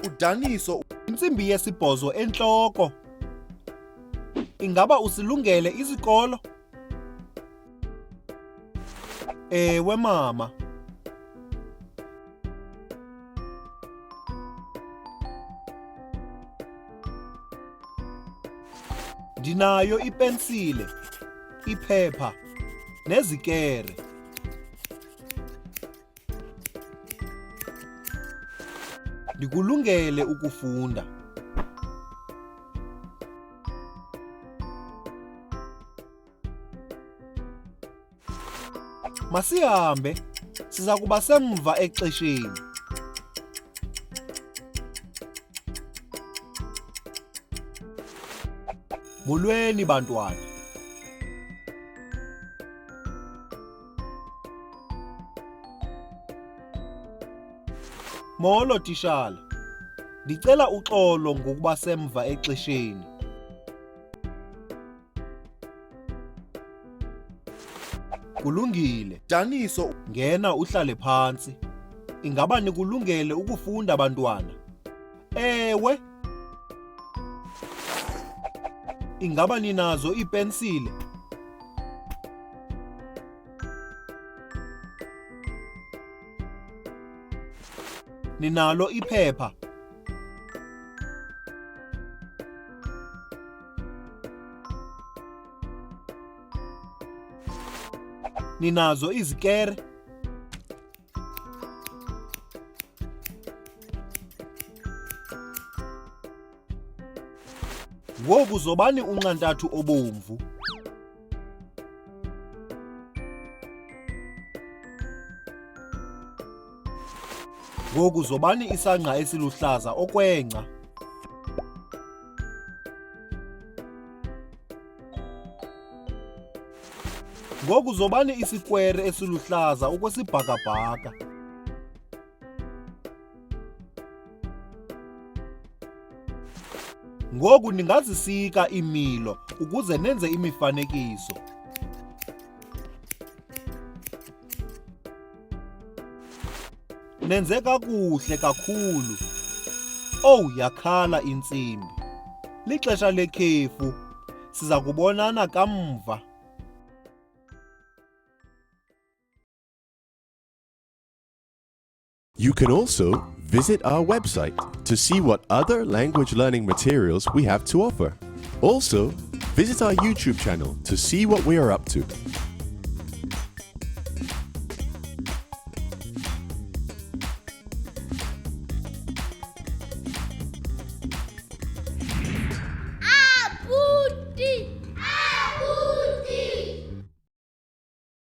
Udaniso. Intsimbi yesibhozo entloko. Ingaba usilungele isikolo? Ewe mama. Ndinayo ipensile, iphepha nezikere. Ndikulungele ukufunda. Masihambe, siza kuba semva exesheni. Molweni bantwana. Molo tishala. Ndicela uxolo ngokuba semva exesheni. Kulungile. Daniso. Ngena uhlale phantsi. Ingaba nikulungele ukufunda bantwana? Ewe. Ingaba ninazo iipensile? Ninalo iphepha? Ninazo izikere? Ngoku zobani unxantathu obomvu. Ngoku zobani isangqa esiluhlaza okwengca. Ngoku zobani isikwere esiluhlaza okwesibhakabhaka. Ngoku ningazisika iimilo ukuze nenze imifanekiso. Nenze kakuhle kakhulu. Owu, yakhala intsimbi. Lixesha lekhefu. Siza kubonana kamva. You can also visit our website to see what other language learning materials we have to offer. Also, visit our YouTube channel to see what we are up to.